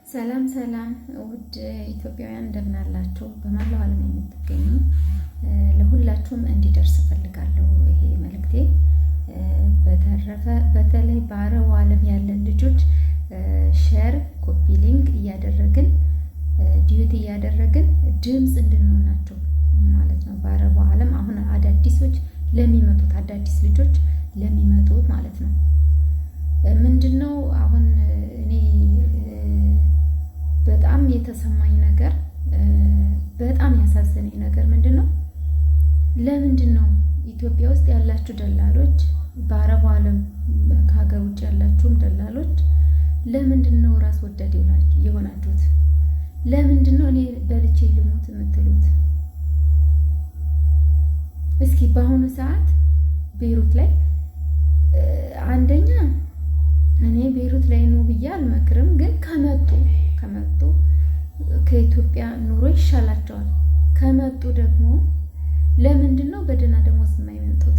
ሰላም ሰላም ውድ ኢትዮጵያውያን እንደምን አላችሁ? በመላው ዓለም የምትገኙ ለሁላችሁም እንዲደርስ እፈልጋለሁ ይሄ መልእክቴ። በተረፈ በተለይ በአረቡ ዓለም ያለን ልጆች share፣ copy link እያደረግን፣ duet እያደረግን ድምፅ እንድንሆናቸው ማለት ነው። በአረቡ ዓለም አሁን አዳዲሶች ለሚመጡት፣ አዳዲስ ልጆች ለሚመጡት ማለት ነው። ምንድነው አሁን እኔ በጣም የተሰማኝ ነገር፣ በጣም ያሳዘነኝ ነገር ምንድን ነው? ለምንድን ነው ኢትዮጵያ ውስጥ ያላችሁ ደላሎች፣ በአረቡ ዓለም ከሀገር ውጭ ያላችሁም ደላሎች ለምንድን ነው ራስ ወዳድ የሆናችሁት? ለምንድን ነው እኔ በልቼ ልሙት የምትሉት? እስኪ በአሁኑ ሰዓት ቤይሩት ላይ፣ አንደኛ እኔ ቤይሩት ላይ ኑ ብዬ አልመክርም፣ ግን ከመጡ ከኢትዮጵያ ኑሮ ይሻላቸዋል። ከመጡ ደግሞ ለምንድን ነው በደህና ደሞዝ የማይመጡት?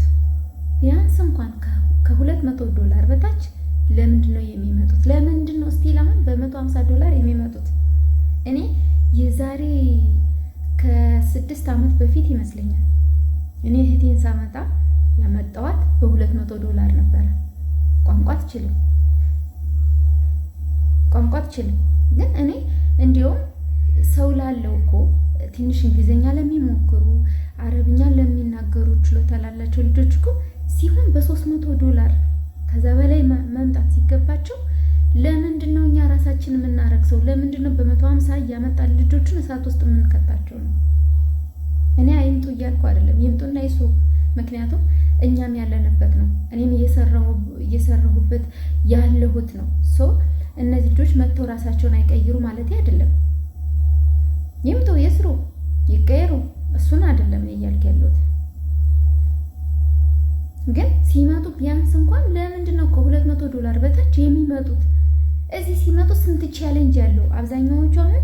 ቢያንስ እንኳን ከ200 ዶላር በታች ለምንድን ነው የሚመጡት? ለምንድን ነው still አሁን በ150 ዶላር የሚመጡት? እኔ የዛሬ ከ6 ዓመት በፊት ይመስለኛል እኔ እህቴን ሳመጣ ያመጣዋት በ200 ዶላር ነበረ። ቋንቋ አትችልም፣ ቋንቋ አትችልም። ግን እኔ እንዲሁም ሰው ላለው እኮ፣ ትንሽ እንግሊዝኛ ለሚሞክሩ፣ አረብኛ ለሚናገሩ፣ ችሎታ ላላቸው ልጆች እኮ ሲሆን በ300 ዶላር ከዛ በላይ መምጣት ሲገባቸው ለምንድን ነው እኛ ራሳችን የምናረክሰው? ለምንድን ነው በ150 እያመጣን ልጆቹን እሳት ውስጥ የምንከታቸው ነው? እኔ አይምጡ እያልኩ አይደለም፣ ይምጡና ይስሩ። ምክንያቱም እኛም ያለንበት ነው፣ እኔም እየሰራሁበት ያለሁት ነው። So እነዚህ ልጆች መጥተው ራሳቸውን አይቀይሩ ማለት አይደለም። ይምጡ፣ ይስሩ፣ ይቀየሩ። እሱን አይደለም እያልኩ ያለሁት። ግን ሲመጡ ቢያንስ እንኳን ለምንድን ነው ከ200 ዶላር በታች የሚመጡት? እዚህ ሲመጡ ስንት challenge ያለው። አብዛኛዎቹ አሁን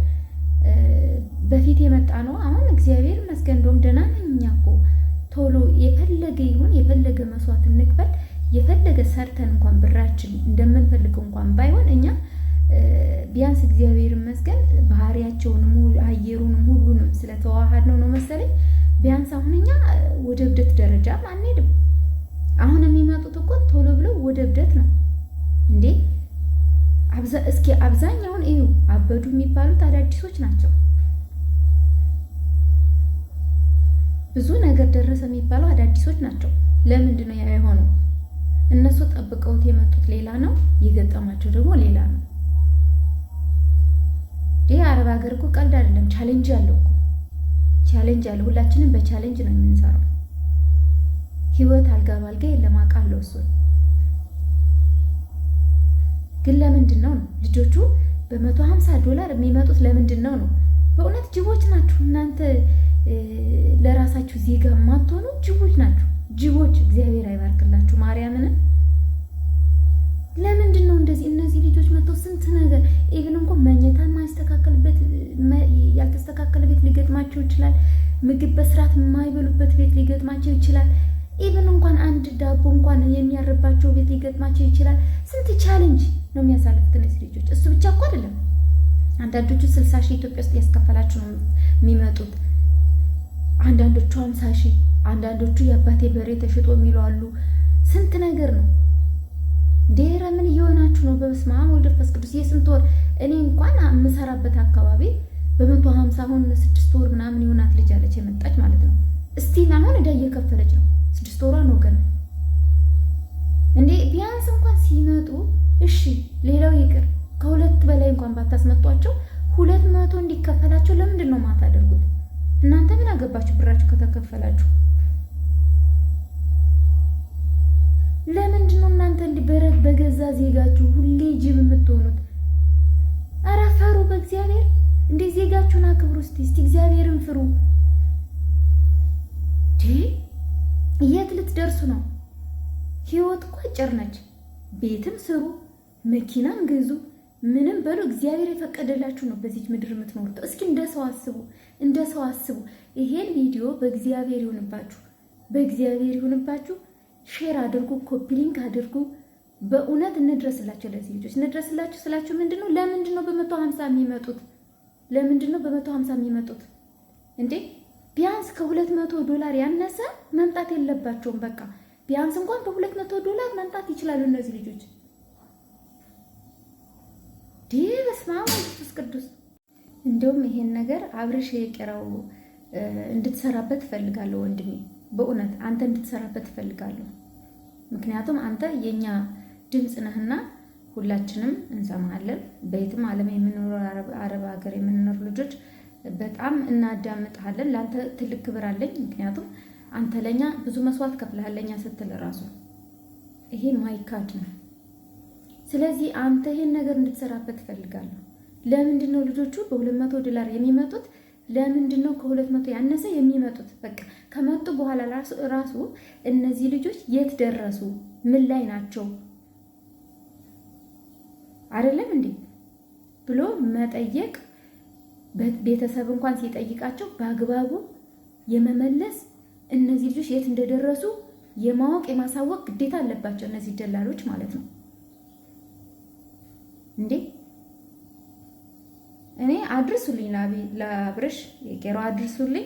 በፊት የመጣ ነው። አሁን እግዚአብሔር ይመስገን እንደውም ደህና ነን እኛ እኮ። ቶሎ የፈለገ ይሁን፣ የፈለገ መስዋዕት እንክፈል፣ የፈለገ ሰርተን እንኳን ብራችን እንደምንፈልገው እንኳን ባይሆን እኛ ቢያንስ እግዚአብሔር ይመስገን ባህሪያቸውንም አየሩንም ሁሉንም ስለተዋሃድ ነው መሰለኝ ቢያንስ አሁን እኛ ወደ እብደት ደረጃም አንሄድም። አሁን የሚመጡት እኮ ቶሎ ብለው ወደ እብደት ነው እንዴ። እስኪ አብዛኛውን እዩ፣ አበዱ የሚባሉት አዳዲሶች ናቸው። ብዙ ነገር ደረሰ የሚባለው አዳዲሶች ናቸው። ለምንድን ነው ያ የሆነው? እነሱ ጠብቀውት የመጡት ሌላ ነው፣ የገጠማቸው ደግሞ ሌላ ነው። ይህ አረብ ሀገር እኮ ቀልድ አይደለም። Challenge አለው እኮ፣ challenge አለው። ሁላችንም በ challenge ነው የምንሰራው። ህይወት አልጋ ባልጋ የለም፣ አውቃለሁ እሱን። ግን ለምንድን ነው ነው ልጆቹ በ150 ዶላር የሚመጡት? ለምንድን ነው ነው? በእውነት ጅቦች ናችሁ እናንተ። ለራሳችሁ ዜጋ የማትሆኑ ጅቦች ናችሁ። ጅቦች፣ እግዚአብሔር አይባርክላችሁ ማርያምን። ለምንድን ነው እንደዚህ? እነዚህ ልጆች መጥተው ስንት ነገር፣ even እንኳን መኝታ የማይስተካከልበት፣ ያልተስተካከለ ቤት ሊገጥማቸው ይችላል። ምግብ በስርዓት የማይበሉበት ቤት ሊገጥማቸው ይችላል። Even እንኳን አንድ ዳቦ እንኳን የሚያርባቸው ቤት ሊገጥማቸው ይችላል። ስንት challenge ነው የሚያሳልፉት እነዚህ ልጆች። እሱ ብቻ እኮ አይደለም። አንዳንዶቹ 60,000 ኢትዮጵያ ውስጥ ያስከፈላቸው ነው የሚመጡት። አንዳንዶቹ 50,000፣ አንዳንዶቹ የአባቴ በሬ ተሽጦ የሚሉ አሉ። ስንት ነገር ነው። ዴረ ምን እየሆናችሁ ነው? በስመ አብ ወወልድ ወመንፈስ ቅዱስ። የስንት ወር፣ እኔ እንኳን የምሰራበት አካባቢ በ150 አሁን 6 ወር ምናምን የሆናት ልጅ አለች የመጣች ማለት ነው። Still አሁን እዳ እየከፈለች ነው። 6 ወሯ ነው ገና። እንዴ ቢያንስ እንኳን ሲመጡ፣ እሺ ሌላው ይቅር፣ ከሁለት በላይ እንኳን ባታስመጧቸው 200 እንዲከፈላቸው ለምንድን ነው ማታደርጉት? እናንተ ምን አገባችሁ ብራችሁ ከተከፈላችሁ? ለምንድን ነው እናንተ እንዲህ በገዛ ዜጋችሁ ሁሌ ጅብ የምትሆኑት? ኧረ ፈሩ በእግዚአብሔር። እንዴ ዜጋችሁን አክብሩ እስቲ፣ እስቲ እግዚአብሔርን ፍሩ። የት ልትደርሱ ነው? ህይወት እኮ አጭር ነች። ቤትም ስሩ፣ መኪናም ግዙ፣ ምንም በሉ፣ እግዚአብሔር የፈቀደላችሁ ነው በዚች ምድር የምትኖሩት። እስኪ እንደ ሰው አስቡ፣ እንደ ሰው አስቡ። ይሄን ቪዲዮ በእግዚአብሔር ይሁንባችሁ፣ በእግዚአብሔር ይሁንባችሁ። Share አድርጉ፣ copy link አድርጉ። በእውነት እንድረስላቸው፣ ለዚህ ልጆች እንድረስላቸው ስላችሁ ምንድን ነው? ለምንድን ነው በ150 የሚመጡት? ለምንድን ነው በ150 የሚመጡት እንዴ? ቢያንስ ከ200 ዶላር ያነሰ መምጣት የለባቸውም። በቃ ቢያንስ እንኳን በ200 ዶላር መምጣት ይችላሉ እነዚህ ልጆች። በስመ አብ ወመንፈስ ቅዱስ። እንደውም ይሄን ነገር አብርሽ የቄራው እንድትሰራበት እፈልጋለሁ ወንድሜ፣ በእውነት አንተ እንድትሰራበት እፈልጋለሁ። ምክንያቱም አንተ የኛ ድምፅ ነህና ሁላችንም እንሰማሃለን። በየትም ዓለም የምንኖር፣ አረብ ሀገር የምንኖር ልጆች በጣም እናዳምጥሃለን። ለአንተ ትልቅ ክብር አለኝ። ምክንያቱም አንተ ለኛ ብዙ መስዋዕት ከፍለሃል ለኛ ስትል ራሱ፣ ይሄ ማይካድ ነው። ስለዚህ አንተ ይሄን ነገር እንድትሰራበት እፈልጋለሁ። ለምንድን ነው ልጆቹ በ200 ዶላር የሚመጡት? ለምንድን ነው ከ200 ያነሰ የሚመጡት? በቃ ከመጡ በኋላ ራሱ እነዚህ ልጆች የት ደረሱ? ምን ላይ ናቸው? አይደለም እንዴ ብሎ መጠየቅ፣ ቤተሰብ እንኳን ሲጠይቃቸው በአግባቡ የመመለስ፣ እነዚህ ልጆች የት እንደደረሱ የማወቅ የማሳወቅ ግዴታ አለባቸው እነዚህ ደላሎች ማለት ነው። እንዴ እኔ አድርሱልኝ፣ ለአብርሽ የቄሮ አድርሱልኝ።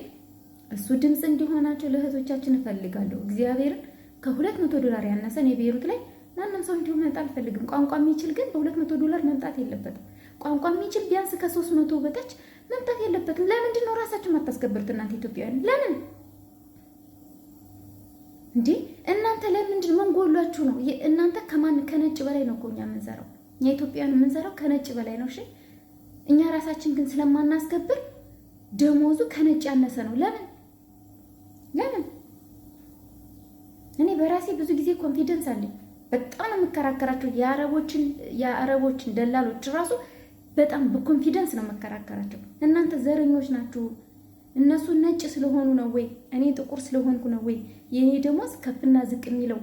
እሱ ድምፅ እንዲሆናቸው ለእህቶቻችን እፈልጋለሁ። እግዚአብሔርን ከ200 ዶላር ያነሰ እኔ ቤይሩት ላይ ማንም ሰው እንዲሁ መምጣት አልፈልግም። ቋንቋ የሚችል ግን በ200 ዶላር መምጣት የለበትም። ቋንቋ የሚችል ቢያንስ ከ300 በታች መምጣት የለበትም። ለምንድን ነው ራሳችሁ የማታስከብሩት እናንተ ኢትዮጵያውያን? ለምን እንዴ እናንተ ለምንድን ምን ጎሏችሁ ነው? እናንተ ከማን ከነጭ በላይ ነው እኮ እኛ የምንሰራው። እኛ ኢትዮጵያውያን የምንሰራው ከነጭ በላይ ነው። እሺ እኛ ራሳችን ግን ስለማናስከብር ደሞዙ ከነጭ ያነሰ ነው። ለምን ለምን? እኔ በራሴ ብዙ ጊዜ confidence አለኝ። በጣም ነው የምከራከራቸው። የአረቦችን ደላሎች ራሱ በጣም በ confidence ነው የምከራከራቸው። እናንተ ዘረኞች ናችሁ። እነሱ ነጭ ስለሆኑ ነው ወይ እኔ ጥቁር ስለሆንኩ ነው ወይ የእኔ ደሞዝ ከፍና ዝቅ የሚለው?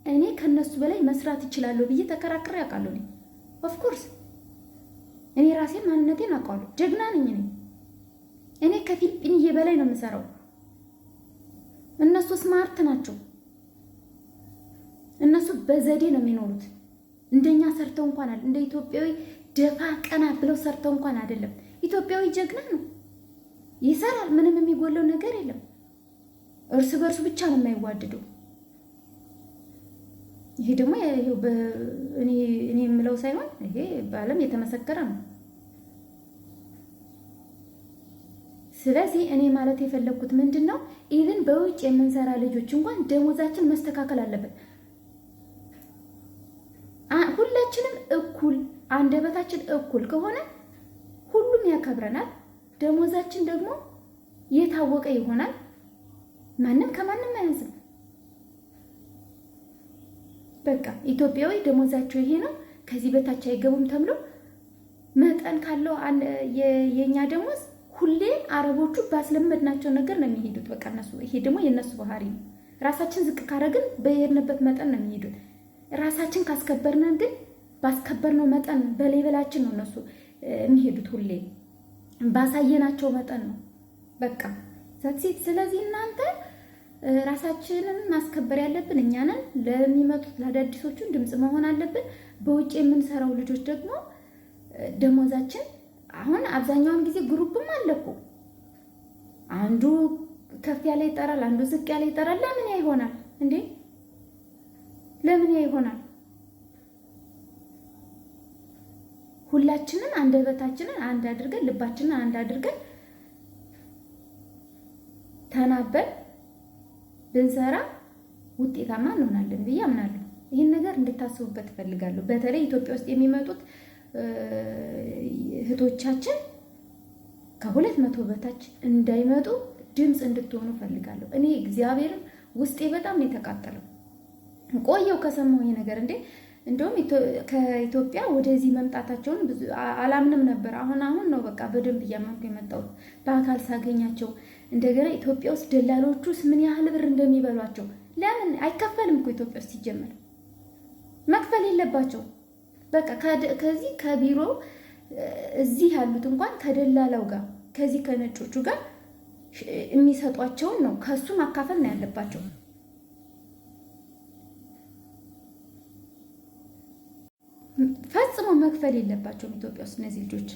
እኔ ከነሱ በላይ መስራት እችላለሁ ብዬ ተከራክሬ አውቃለሁ። Of course እኔ ራሴን ማንነቴን አውቃለሁ። ጀግና ነኝ እኔ። እኔ ከፊሊጲንዬ በላይ ነው የምሰራው። እነሱ smart ናቸው። እነሱ በዘዴ ነው የሚኖሩት። እንደኛ ሰርተው እንኳን አለ እንደ ኢትዮጵያዊ ደፋ ቀና ብለው ሰርተው እንኳን አይደለም። ኢትዮጵያዊ ጀግና ነው፣ ይሰራል። ምንም የሚጎለው ነገር የለም። እርስ በእርሱ ብቻ ነው የማይዋደደው። ይሄ ደግሞ እኔ የምለው ሳይሆን ይሄ በዓለም የተመሰከረ ነው። ስለዚህ እኔ ማለት የፈለግኩት ምንድን ነው፣ even በውጭ የምንሰራ ልጆች እንኳን ደሞዛችን መስተካከል አለበት። ሁላችንም እኩል፣ አንደበታችን እኩል ከሆነ ሁሉም ያከብረናል። ደሞዛችን ደግሞ የታወቀ ይሆናል። ማንም ከማንም አያንስም። በቃ ኢትዮጵያዊ ደሞዛቸው ይሄ ነው፣ ከዚህ በታች አይገቡም ተብሎ መጠን ካለው የእኛ ደሞዝ ሁሌ አረቦቹ ባስለመድናቸው ነገር ነው የሚሄዱት። በቃ እነሱ ይሄ ደግሞ የእነሱ ባህሪ ነው። ራሳችን ዝቅ ካረግን በሄድንበት መጠን ነው የሚሄዱት። ራሳችን ካስከበርነን ግን ባስከበርነው መጠን በ level ኣችን ነው እነሱ የሚሄዱት። ሁሌ ባሳየናቸው መጠን ነው በቃ። ስለዚህ እናንተ ራሳችንን ማስከበር ያለብን እኛ ነን። ለሚመጡት ለአዳዲሶቹን ድምፅ መሆን አለብን። በውጭ የምንሰራው ልጆች ደግሞ ደሞዛችን አሁን አብዛኛውን ጊዜ group ም አለ እኮ፣ አንዱ ከፍ ያለ ይጠራል፣ አንዱ ዝቅ ያለ ይጠራል። ለምን ያ ይሆናል እንዴ? ለምን ያ ይሆናል? ሁላችንም አንደበታችንን አንድ አድርገን፣ ልባችንን አንድ አድርገን ተናበን ብንሰራ ውጤታማ እንሆናለን ብዬ አምናለሁ። ይህን ነገር እንድታስቡበት እፈልጋለሁ። በተለይ ኢትዮጵያ ውስጥ የሚመጡት እህቶቻችን ከ200 በታች እንዳይመጡ ድምፅ እንድትሆኑ እፈልጋለሁ። እኔ እግዚአብሔርን ውስጤ በጣም ነው የተቃጠለው። ቆየው ከሰማሁ ይሄ ነገር እንዴ፣ እንደውም ከኢትዮጵያ ወደዚህ መምጣታቸውን ብዙ አላምንም ነበር። አሁን አሁን ነው በቃ በደንብ እያመንኩ የመጣሁት በአካል ሳገኛቸው። እንደገና ኢትዮጵያ ውስጥ ደላሎቹስ ምን ያህል ብር እንደሚበሏቸው። ለምን አይከፈልም እኮ ኢትዮጵያ ውስጥ ሲጀመር መክፈል የለባቸው። በቃ ከዚህ ከቢሮ እዚህ ያሉት እንኳን ከደላላው ጋር ከዚህ ከነጮቹ ጋር የሚሰጧቸውን ነው ከሱ ማካፈል ነው ያለባቸው። ፈጽሞ መክፈል የለባቸውም ኢትዮጵያ ውስጥ እነዚህ ልጆች።